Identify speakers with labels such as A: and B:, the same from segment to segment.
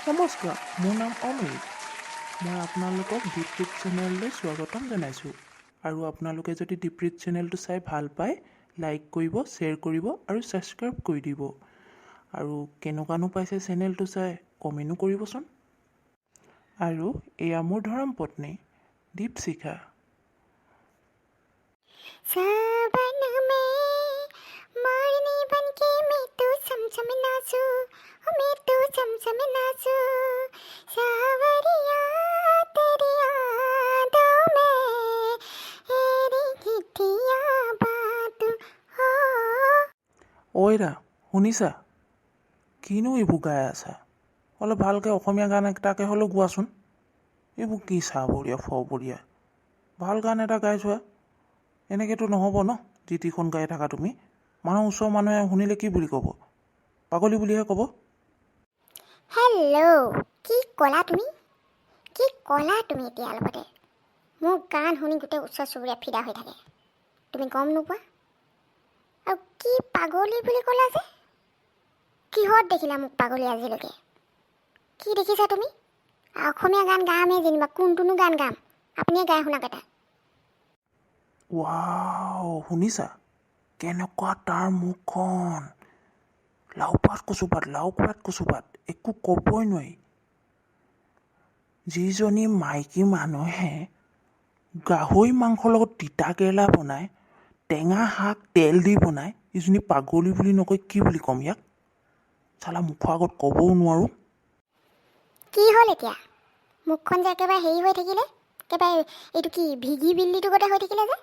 A: নমস্কাৰ, মোৰ নাম অমিত। মই আপোনালোকক দীপৃত চেনেললৈ স্বাগতম জনাইছোঁ। আৰু আপোনালোকে যদি দীপৃত চেনেলটো চাই ভাল পায়, লাইক কৰিব, শ্বেয়াৰ কৰিব আৰু ছাবস্ক্ৰাইব কৰি দিব। আৰু কেনেকুৱানো পাইছে চেনেলটো চাই, কমেণ্টো কৰিবচোন। আৰু এয়া মোৰ ধৰম পত্নী দীপশিখা।
B: सावन में मोरनी बनके मैं तो छम छम नाचूं, ओ मैं तो छम छम नाचूं। सावरिया, तेरी यादों में तेरी गिट्टियां बातों हो।
A: ঐৰা, শুনিছা? কিনো এইবোৰ গাই আছা? অলপ ভালকৈ অসমীয়া গান এটাকে হ'লেও গোৱাচোন। এইবোৰ কি চাবৰীয়া ফবৰীয়া? ভাল গান এটা গাই যোৱা। এনেকৈতো নহ'ব ন? যি টিখন গাই থাকা তুমি। মানুহ, ওচৰৰ মানুহে শুনিলে কি বুলি ক'ব? পাগলী বুলিহে ক'ব।
B: হেল্ল', কি ক'লা তুমি? কি ক'লা তুমি এতিয়া অলপতে? মোৰ গান শুনি গোটেই ওচৰ চুবুৰীয়া ফিদা হৈ থাকে, তুমি গম নোপোৱা? আৰু কি পাগলী বুলি ক'লা যে? কিহত দেখিলা মোক পাগলী আজিলৈকে? কি দেখিছা তুমি? অসমীয়া গান গামেই যেনিবা, কোনটোনো গান গাম? আপুনিয়ে গাই শুনাক এটা।
A: ৱাও, শুনিছা কেনেকুৱা তাৰ মুখখন? লাওপাত কচুপাত, লাওপাত কচুপাত, একো ক'বই নোৱাৰি। যিজনী মাইকী মানুহে গাহৰি মাংসৰ লগত তিতা কেৰেলা বনায়, টেঙা শাক তেল দি বনায়, ইজনী পাগলী বুলি নকয় কি বুলি ক'ম ইয়াক? চালা, মুখৰ আগত ক'বও নোৱাৰোঁ।
B: কি হ'ল এতিয়া? মুখখন যে একেবাৰে হেৰি হৈ থাকিলে, একেবাৰে এইটো কি ভিগি বিল্লিটো গতে হৈ থাকিলে যে?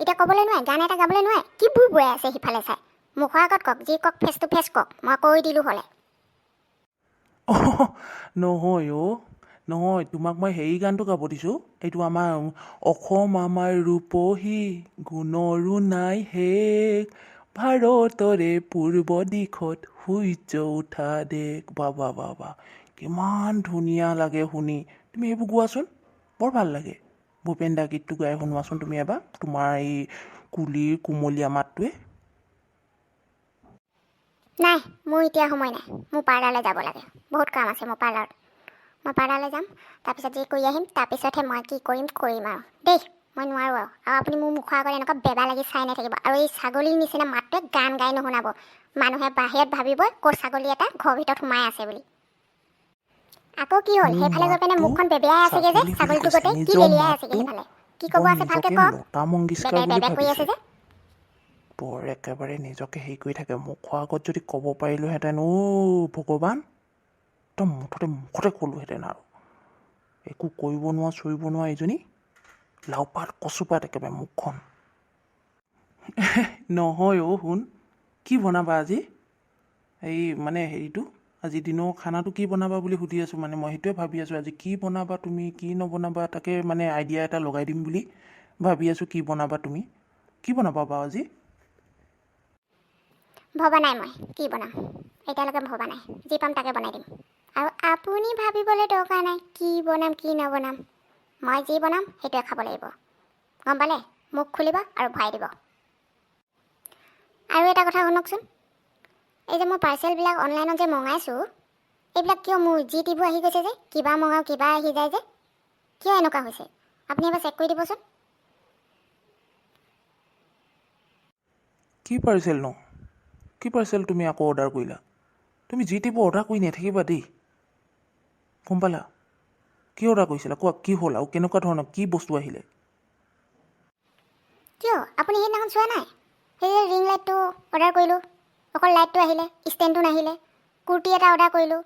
B: এতিয়া ক'বলৈ নোৱাৰে? গান এটা গাবলৈ নোৱাৰে? কি বুৰ বৈ আছে সিফালে চাই? মুখৰ আগত কওক, যি কওক, ফেচ টু ফেচ কওক, মই কৈ দিলোঁ হ'লে।
A: নহয় অ', নহয়, তোমাক মই হেৰি গানটো গাব দিছোঁ। এইটো আমাৰ "অসম আমাৰ ৰূপহী, গুণৰো নাই শেষ, ভাৰতৰে পূৰ্ব দিশত সূৰ্য উঠা দেশ"। বা বা বা বা, কিমান ধুনীয়া লাগে শুনি। তুমি এইবোৰ গোৱাচোন, বৰ ভাল লাগে। ভূপেন দা গীতটো গাই শুনোৱাচোন তুমি এবাৰ, তোমাৰ এই কুলিৰ কুমলীয়া মাতটোৱে।
B: নাই, মোৰ এতিয়া সময় নাই। মোৰ পাৰ্লাৰলৈ যাব লাগে, বহুত কাম আছে মোৰ পাৰ্লাৰত। মই পাৰ্লাৰলৈ যাম, তাৰপিছত যি কৰি আহিম, তাৰপিছতহে মই কি কৰিম কৰিম আৰু দেই। মই নোৱাৰোঁ আৰু। আৰু আপুনি মোৰ মুখৰ আগত এনেকুৱা বেবা লাগি চাই নাথাকিব আৰু এই ছাগলীৰ নিচিনা মাতটোৱে গান গাই নুশুনাব। মানুহে বাহিৰত ভাবিব ক'ৰ ছাগলী এটা ঘৰৰ ভিতৰত সোমাই আছে বুলি। আকৌ কি হ'ল?
A: মোৰ
B: সেইফালে গৈ পিনে
A: মাতটো
B: মুখখন বেবেয়াই আছেগৈ যে
A: ছাগলী বুলি
B: ছাগলীটো
A: কৈছে।
B: গতে কি
A: নিজৰ
B: লেলিয়াই আছেগৈ
A: মাতটো
B: সেইফালে? কি ক'ব
A: বৰ
B: আছে, ভালকৈ
A: নিজকে
B: কওক।
A: লতা মংগেশকাৰ
B: বেবে
A: বুলি
B: বেবে কৰি আছে
A: ভাবিছে।
B: যে।
A: বৰ একেবাৰে নিজকে হেৰি কৰি থাকে। মুখৰ আগত যদি ক'ব পাৰিলোহেঁতেন, অ' ভগৱান, একদম মুঠতে মুখতে ক'লোহেঁতেন। আৰু একো কৰিব নোৱাৰা, চৰিব নোৱাৰা এইজনী, লাওপাত কচুপাত একেবাৰে মুখখন। নহয় অ' শুন, কি বনাবা আজি? এই মানে হেৰিটো, আজি দিনৰ খানাটো কি বনাবা বুলি সুধি আছোঁ। মানে মই সেইটোৱে ভাবি আছোঁ, আজি কি বনাবা তুমি, কি নবনাবা, তাকে মানে আইডিয়া এটা লগাই দিম বুলি ভাবি আছোঁ। কি বনাবা তুমি? কি বনাবা বাৰু আজি?
B: ভবা নাই মই কি বনাম, এতিয়ালৈকে ভবা নাই। যি পাম তাকে বনাই দিম। আৰু আপুনি ভাবিবলৈ দৰকাৰ নাই কি বনাম কি নবনাম। মই যি বনাম সেইটোৱে খাব লাগিব, গম পালে? মুখ খুলিব আৰু ভৰাই দিব। আৰু এটা কথা শুনকচোন, এই যে মই পাৰ্চেলবিলাক অনলাইনত যে মঙাইছোঁ, এইবিলাক কিয় মোৰ যি টিবোৰ আহি গৈছে যে? কিবা মঙাও, কিবা আহি যায় যে, কিয় এনেকুৱা হৈছে? আপুনি এবাৰ চেক কৰি দিবচোন।
A: কি পাৰ্চেল ন? কি পাৰ্চেল তুমি আকৌ অৰ্ডাৰ কৰিলা? তুমি যি টিবোৰ অৰ্ডাৰ কৰি নাথাকিবা দেই, গম পালা? কি অৰ্ডাৰ কৰিছিলা কোৱা, কি হ'ল আৰু কেনেকুৱা ধৰণৰ কি বস্তু আহিলে?
B: কিয়, আপুনি সেইদিনাখন চোৱা নাই? সেই যে ৰিং লাইটটো অৰ্ডাৰ কৰিলোঁ, অকল লাইটটো আহিলে, ষ্টেণ্ডটো নাহিলে। কুৰ্তি এটা অৰ্ডাৰ কৰিলোঁ,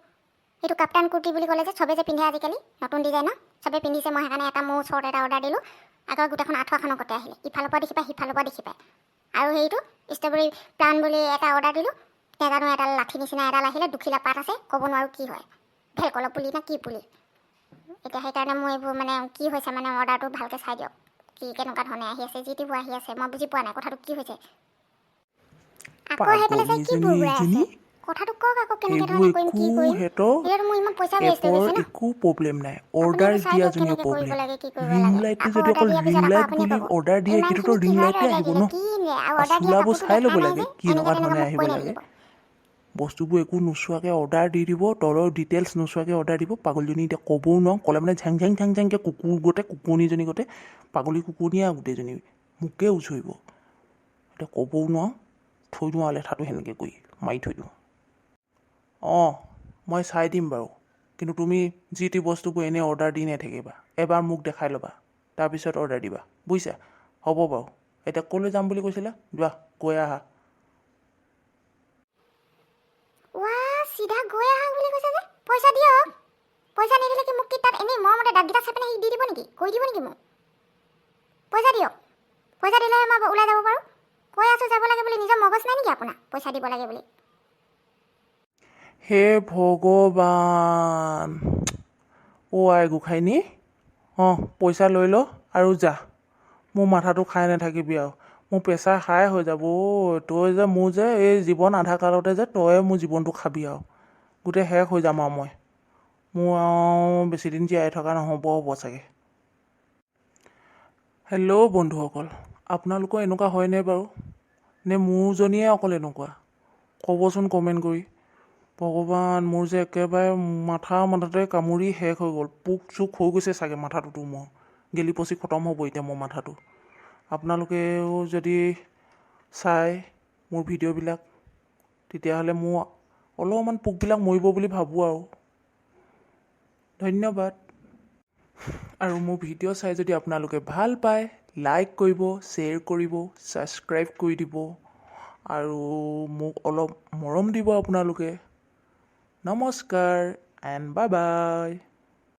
B: সেইটো কাপ্তান কুৰ্তি বুলি ক'লে যে চবে যে পিন্ধে আজিকালি, নতুন ডিজাইনৰ চবে পিন্ধিছে, মই সেইকাৰণে এটা মোৰ শ্বৰ্ট এটা অৰ্ডাৰ দিলোঁ। আকৌ গোটেইখন আঁঠুৱাখনৰ গতে আহিলে, ইফালৰ পৰা দেখি পায়, সিফালৰ পৰা দেখি পায়। আৰু হেৰিটো ষ্ট্ৰবেৰী প্লান বুলি এটা অৰ্ডাৰ দিলোঁ, নাজানো এডাল লাঠি নিচিনা এডাল আহিলে, দুখিলা পাত আছে, ক'ব নোৱাৰোঁ কি হয়, ভেলকলৰ পুলি নে কি পুলি। এতিয়া সেইকাৰণে মোৰ এইবোৰ মানে কি হৈছে, মানে অৰ্ডাৰটো ভালকৈ চাই দিয়ক, কি কেনেকুৱা ধৰণে আহি আছে। যি টিবোৰ আহি আছে, মই বুজি পোৱা নাই কথাটো কি হৈছে। আকৌ সেইফালে চাই কি
A: পাগলীজনী
B: বুৰবুৰাই আছে?
A: এইজনী।
B: কথাটো কওক আকৌ, কেনেকৈ
A: সেইবোৰ
B: ধৰণে কৰিম,
A: একো
B: কি কৰিম?
A: সিহঁতৰ
B: এতিয়াতো মোৰ ইমান পইচা ৱেষ্ট হৈ
A: এপৰ
B: গৈছে ন।
A: একো প্ৰব্লেম নাই,
B: আপুনি
A: অৰ্ডাৰ
B: এইবোৰ চাই দিয়ক,
A: দিয়াজনীৰ
B: কেনেকৈ কৰিব
A: প্ৰব্লেম।
B: লাগে, কি কৰিব
A: ৰিং
B: লাগে।
A: লাইটটো
B: আকৌ
A: যদি
B: অৰ্ডাৰ
A: অকল
B: দিয়াৰ
A: ৰিং
B: পিছত আকৌ
A: লাইট
B: আপুনিয়ে
A: বুলি
B: ক'ব
A: অৰ্ডাৰ দিয়ে, সেইটোতো
B: ইমানখিনি
A: ৰিং
B: কিহৰ
A: লাইটে
B: অৰ্ডাৰ
A: আহিব
B: দিলে
A: ন।
B: কি আৰু
A: আৰু
B: অৰ্ডাৰ দিয়া
A: চোলাবোৰ
B: কাপোৰটো
A: চাই
B: দেখা
A: ল'ব
B: নাই
A: লাগে,
B: যে
A: কেনেকুৱা
B: এনেকৈ তেনেকৈ
A: ধৰণে
B: মোক
A: আহিব
B: কৈ
A: লাগে।
B: নাথাকিব।
A: বস্তুবোৰ একো নোচোৱাকৈ অৰ্ডাৰ দি দিব, তলৰ ডিটেইলছ নোচোৱাকৈ অৰ্ডাৰ দিব। পাগলীজনী, এতিয়া ক'বও নোৱাৰোঁ, ক'লে মানে ঝেং ঝেং ঝেং ঝেংকৈ কুকুৰ গোটে, কুকুৰনীজনী গোটে, পাগলী কুকুৰনীয়ে আৰু গোটেইজনী মোকে উচৰিব। এতিয়া ক'বও নোৱাৰোঁ, থৈ দিওঁ আৰু লেঠাটো সেনেকৈ কৰি মাৰি থৈ দিওঁ। অঁ, মই চাই দিম বাৰু, কিন্তু তুমি যি টি বস্তুবোৰ এনেই অৰ্ডাৰ দি নাথাকিবা। এবাৰ মোক দেখাই ল'বা, তাৰপিছত অৰ্ডাৰ দিবা, বুজিছা? হ'ব বাৰু। এতিয়া ক'লৈ যাম বুলি কৈছিলা? যোৱা, গৈ আহা।
B: ৱা, চিধা গৈ আহা বুলি কৈছে যে, পইচা দিয়ক। পইচা নিদিলে কি মোক কি তাত এনেই মৰমতে দাঁতকেইটা চাই পিনে সি দি দিব নেকি, কৰি দিব নেকি মোক? পইচা দিয়ক। পইচা দিলেহে মই ওলাই যাব পাৰোঁ। কৈ আছোঁ যাব লাগে বুলি, নিজৰ মগজ নাই নেকি আপোনাৰ, পইচা দিব লাগে বুলি?
A: হে ভগৱান, অ' আই গোসাঁইনী! অঁ, পইচা লৈ ল আৰু যা। মোৰ মাথাটো খাই নাথাকিবি আৰু, মোৰ প্ৰেছাৰ হাই হৈ যাব। ঐ, তই যে মোৰ যে এই জীৱন আধা কালতে যে তয়ে মোৰ জীৱনটো খাবি আৰু গোটেই শেষ হৈ যাম আৰু মই। মোৰ আৰু বেছিদিন জীয়াই থকা নহ'ব হ'ব চাগে। হেল্ল' বন্ধুসকল, আপোনালোকৰ এনেকুৱা হয়নে বাৰু, নে মোৰজনীয়ে অকল এনেকুৱা? ক'বচোন কমেণ্ট কৰি। ভগৱান, মোৰ যে একেবাৰে মাথাতে কামুৰি শেষ হৈ গ'ল। পোক চোক হৈ গৈছে চাগে মাথাটোতো মোৰ, গেলি পচি খতম হ'ব এতিয়া মোৰ মাথাটো। আপোনালোকেও যদি চায় মোৰ ভিডিঅ'বিলাক, তেতিয়াহ'লে মোৰ অলপমান পোকবিলাক মৰিব বুলি ভাবোঁ আৰু। ধন্যবাদ। আৰু মোৰ ভিডিঅ' চাই যদি আপোনালোকে ভাল পায়, লাইক কৰিব, শ্বেয়াৰ কৰিব, ছাবস্ক্ৰাইব কৰি দিব আৰু মোক অলপ মৰম দিব আপোনালোকে। নমস্কাৰ এণ্ড বাই বাই।